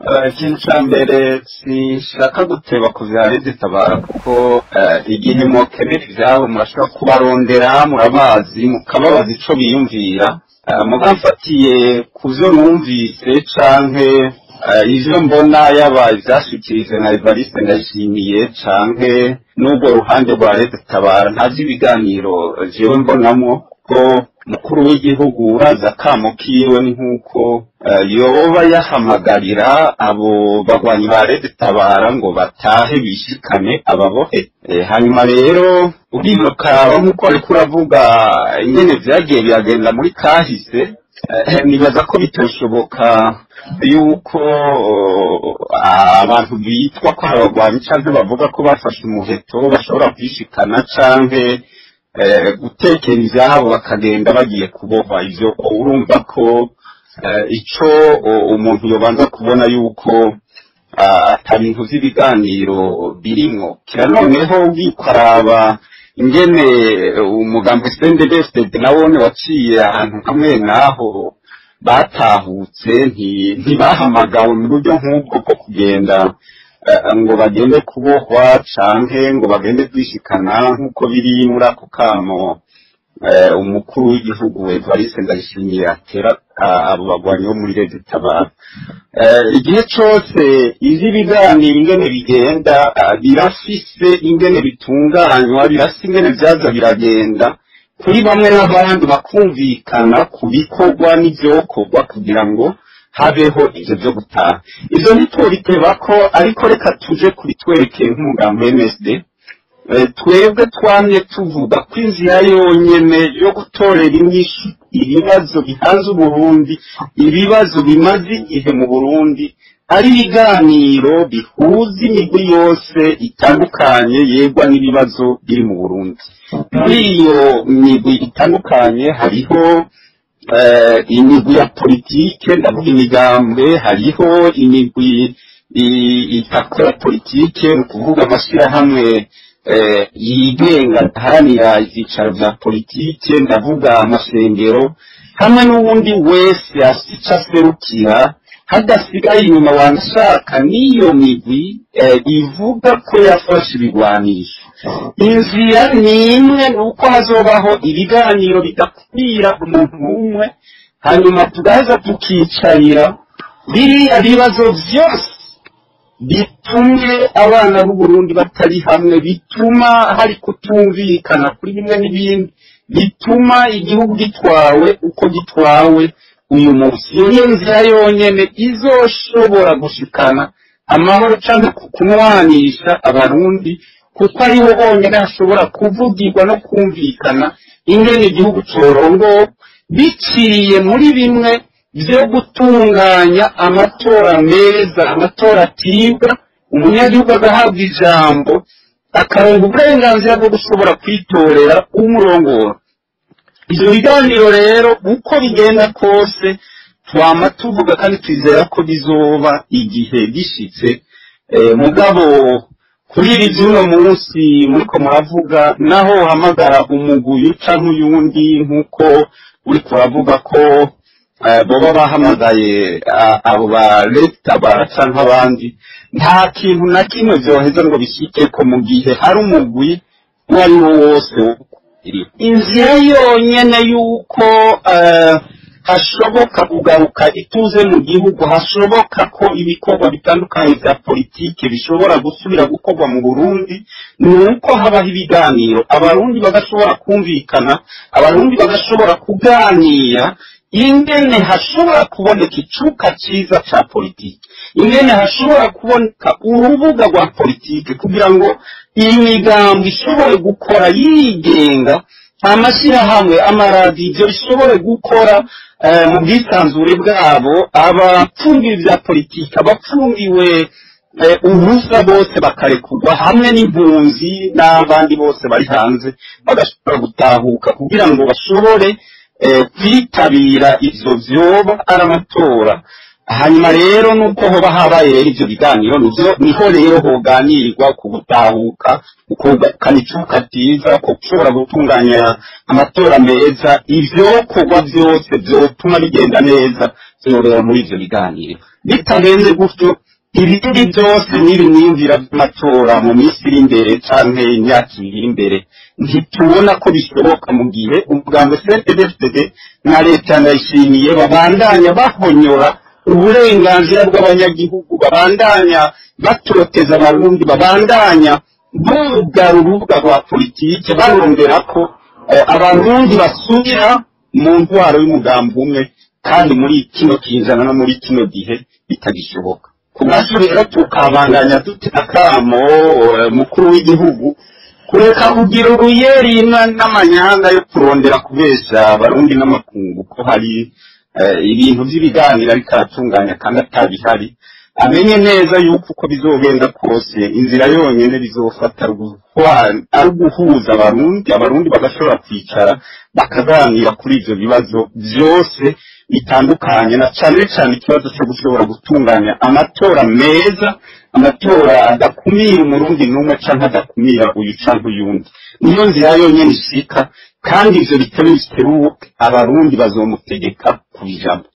Ikintu ca mbere, sinshaka guteba ku vya Red Tabara, kuko igihe mwokenera ivyabo murashobora kubarondera, murabazi, mukababaza ico biyumvira. Muga mfatiye ku vyo numvise canke ivyo mbona, yaba ivyashikirijwe na Evariste Ndayishimiye canke n'urwo ruhande rwa Red Tabara, nta vy'ibiganiro jewe mbonamwo, ko mukuru w'igihugu uraza akamo kiwe ni nk'uko yoba yahamagarira abo bagwanyi ba Red Tabara ngo batahe bishikane ababohe. Hanyuma rero ugiye ukaraba nk'uko ariko uravuga ingene vyagiye biragenda muri kahise, nibaza ko bitoshoboka yuko abantu bitwa ko abagwanyi canke bavuga ko bafashe umuheto bashobora kwishikana canke gutekera ivyabo bakagenda bagiye kubohwa. Ivyo urumva ko ico umuntu yobanza kubona yuko ata bintu vy'ibiganiro birimwo. Kira noneho ugiye ingene umugambi CNDD-FDD nawone waciye ahantu hamwe naho batahutse, ntibahamagawe mu buryo nk'ubwo bwo kugenda ngo bagende kubohwa canke ngo bagende kwishikana nk'uko biri muri ako kamo umukuru w'igihugu Evariste Ndayishimiye atera abo bagwanyi bo muri Red Tabara. Igihe cose ivy'ibiganiro ingene bigenda, birafise ingene bitunganywa, birafise ingene vyaza biragenda kuri bamwe n'abandi, bakumvikana ku bikorwa n'ivyokorwa kugira ngo habeho ivyo vyo gutaha. Ivyo ntitubitebako, ariko reka tuje kubitwerekeye nk'umugambi MSD. Twebwe twamye tuvuga ko inzira yonyene yo gutorera inyishu ibibazo bihanze Uburundi, ibibazo bimaze igihe mu Burundi, ari ibiganiro bihuza imigwi yose itandukanye yegwa n'ibibazo biri mu Burundi. Muri iyo migwi itandukanye hariho imigwi ya politike, ndavuga imigambwe, hariho imigwi itakora politike, ni ukuvuga amashyirahamwe yigenga aharanira ibyicaro bya politike, ndavuga amasengero, hamwe n'uwundi wese afite icyo aserukira, hadasigaye inyuma wanashaka n'iyo migwi ivuga ko yafashe ibigwanisho. Inzira ni imwe, ni uko hazobaho ibiganiro bidakwira umuntu umwe, hanyuma tugaheza tukicarira biriya bibazo byose bitumye abana b'Uburundi batari hamwe, bituma hari kutumvikana kuri bimwe n'ibindi, bituma igihugu gitwawe uko gitwawe uyu munsi. Iyo niyo nzira yonyene izoshobora gushikana amahoro cyangwa kunwanisha Abarundi, kuko ariho honyine hashobora kuvugirwa no kumvikana ingene igihugu corongowe, biciye muri bimwe byo gutunganya amatora meza, amatora atibwa, umunyagihugu agahabwa ijambo, akaronka uburenganzira bwo gushobora kwitorera umurongora. Ivyo biganiro rero, uko bigenda kose, twama tuvuga kandi twizera ko bizoba igihe gishitse. Mugabo kuri iri vy'uno munsi muriko muravuga, naho uhamagara umuguyu canke uyundi, nk'uko uriko uravuga ko boba bahamagaye abo ba Red Tabara canke abandi, nta kintu na kimwe vyoheza ngo bishikeko mu gihe hari umugwi uwo ari wo wose. Inzira yonyene yuko hashoboka kugaruka ituze mu gihugu, hashoboka ko ibikorwa bitandukanye vya politike bishobora gusubira gukorwa mu Burundi, ni uko habaho ibiganiro, Abarundi bagashobora kumvikana, Abarundi bagashobora kuganira ingene hashobora kuboneka icuka ciza ca politike, ingene hashobora kuboneka urubuga rwa politike kugira ngo imigambi ishobore gukora yigenga, amashyirahamwe, amaradiyo, ibyo bishobore gukora mu bwisanzure bwabo, abapfungiwe bya politike, abapfungiwe ubusa bose bakarekurwa, hamwe n'impunzi n'abandi bose bari hanze bagashobora gutahuka kugira ngo bashobore kwitabira ivyo vyoba ari amatora. Hanyuma rero nuko hoba habaye rero ivyo biganiro, nivyo niho rero hoganirirwa ku gutahuka, ukubakana icuka cyiza, ku gushobora gutunganya amatora meza. Ivyokorwa vyose vyotuma bigenda neza vyorera muri ivyo biganiro. Bitagenze gutyo, ibindi byose n'ibi myumvira by'amatora mu minsi iri imbere canke imyaka 2 iri imbere, ntitubona ko bishoboka mu gihe umugambi CNDD-FDD na leta Ndayishimiye babandanya bahonyora uburenganzira bw'abanyagihugu, babandanya batoteza Abarundi, babandanya bugara urubuga rwa politike, barondera ko Abarundi basubira mu ntwaro y'umugambi umwe, kandi muri kino kinjana no muri kino gihe bitagishoboka. Ku bwacu rero tukabandanya dute akamo mukuru w'igihugu kureka kugira uruyeri n'amanyanga yo kurondera kubesha Abarundi n'amakungu ko hari ibintu by'ibiganiro ariko aratunganya kandi atabihari. Amenye neza yuko uko bizogenda kose, inzira yonyine bizofata ari uguhuza Abarundi, Abarundi bagashobora kwicara bakaganira kuri ivyo bibazo byose bitandukanye, na cane cane ikibazo cyo gushobora gutunganya amatora meza, amatora adakumira Umurundi n'umwe canke adakumira uyu canke uyundi. Niyo nzira yonyine ishika, kandi ivyo bitebe biteruke, Abarundi bazomutegeka kubijambo.